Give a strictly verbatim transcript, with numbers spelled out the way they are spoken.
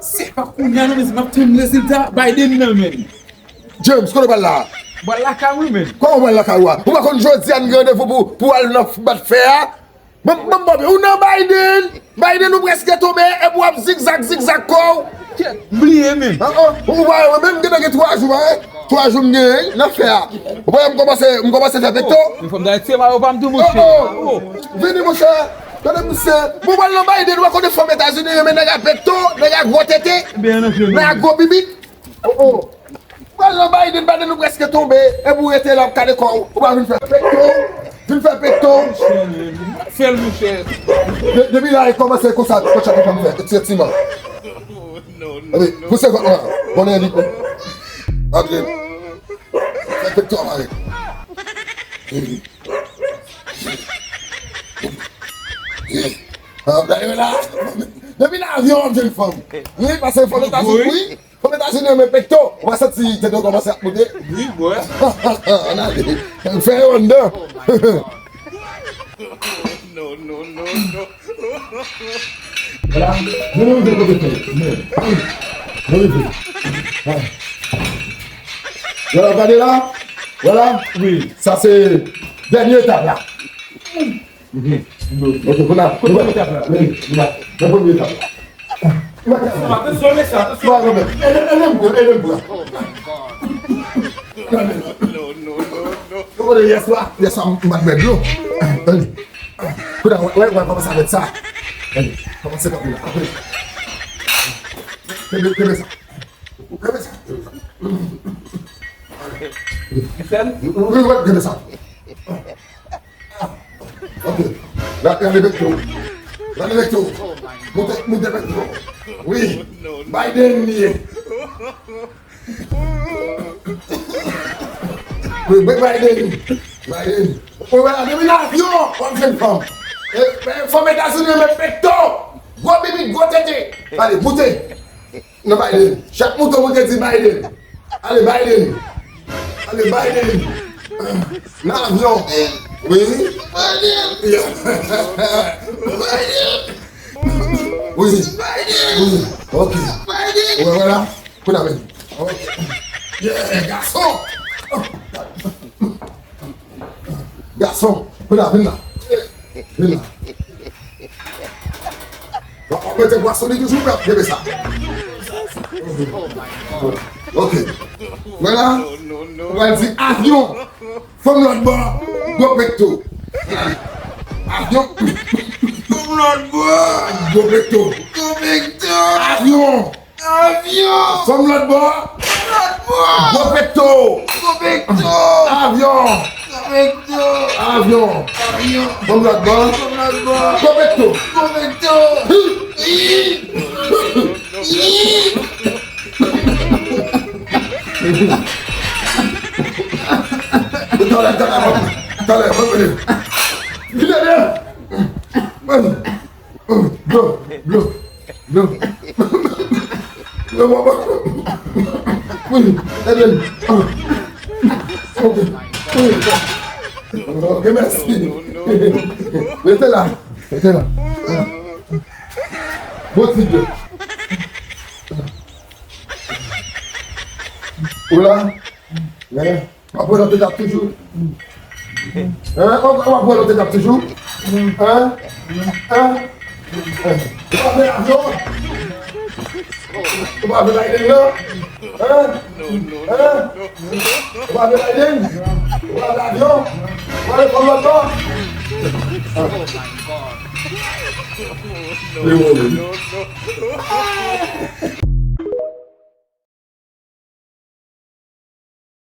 Se pa kounye a non, mezanmi, m ap tann rezilta Biden nan, menn. James, kote w pral la? M pral lakay mwen, menn. Kòman w pral lakay ou a? Ou pa konn jodi a n gen randevou pou, pou al nan f-, bat fè a? Ban m, ban m, ban m, ou nan Biden! Biden, ou prèske tonbe, epi w ap zigzag, zigzag kò w. Kèt, m bliye, menn. Ah, ah, ou pa wè, mwen menm, m gentan gen twa jou, pa wè? Twa jou m genyen, nan fè a. Ou pa wè, m kòmanse, m kòmanse fè pekto. Men fanm Dayiti, se mayo pa m tou, monchè. Oh, oh. Vini, monchè. Tande, monchè. Bon, w pral nan Biden, ou pa konnen fanm Etazini renmen nèg a pekto, nèg a gwo tete, nèg a gwo bibit. Oh, oh. Pral nan Biden, Biden, ou prèske tonbe, epi w rete la, w ap kale kò w, ou pa vin fè pekto, vin fè pekto. Fè l, monchè. De-, depi la, e kòmanse konsa, konsa, konsa m fè, ti, ti man. Epi, pouse vant mwen, bon, lè li, antre. Fè pekto a parèt. Ah, gade la. Depi nan avyon, w ap jwenn fanm. Wi, paske fanm Etazini, wi. Fanm Etazini renmen pekto. Ou pa santi tete w kòmanse ap moute? Wi, bwè. Ann ale. Fè yo anndan. Non, non, non, non. Vwala. Nou rive kote tou. Nou rive. Vwala, gade la. Vwala. Wi. Sa se dènye etap la. Mhm. Ok, kounye a, kote nou etap la? Wi, kounye a, nan premye etap la. Attention, attention, attention. Non, non, men, ede, ede m pran, ede m pran. Ou konnen yèswa, yèswa m bat bèt dlo. Kounye a, wè, wè, wè, kòmanse avèk sa. Kòmanse kanpe la. Kenbe, kenbe sa. Kenbe sa. Wi, wi, kenbe sa. Ok. Gade, gade pekto. Gade pekto. Moute, moute pekto. Wi. Biden li ye. Wi, Biden. Biden. Ou wè la, depi nan avyon, w ap jwenn fanm. E, e, fanm Etazini renmen pekto. Gwo bibit, gwo tete. Ale, moute. Nan Biden. Chak mouton mwen te di Biden. Ale Biden. Ale Biden. Nan avyon. Wi. Biden. Biden. Wi. Biden. Wi. Ok. Biden. Ou wè la? Kounye a menm. Ok. Yeah, gason. Gason, vin la, vin la. Vin la. W ap mete bwason li toujou, w ap kenbe sa. Ok. Vwala. Ou pral di avyon. Fanm lòt bò. Gwo pekto. Avyon. Fanm lòt bò. Gwo pekto. Gwo pekto. Avyon. Avyon! Fanm lòt bò! Lòt bò! Gwo pekto! Gwo pekto! Avyon! Gwo pekto! Avyon! Avyon! Fanm lòt bò! Fanm lòt bò! Gwo pekto! Gwo pekto! Hi! Hi! Hi! Talè, talè, talè, talè. Kite de! Dlo, dlo, dlo. Dlo, papa. Wi, ede m. Ok. Wi. Ok, mèsi. Rete la. Rete la. Bon ti dlo. Ou la? Hein? W ap pran lòt etap toujou? Hein? W ap, w ap pran lòt etap toujou? Hein? Hein? Hein? Ou pa vle avyon? Ou pa vle Biden nan? Hein? Hein? Ou pa vle Biden? Ou pa vle avyon? Ou pa vle fanm lòt bò? Li mouri.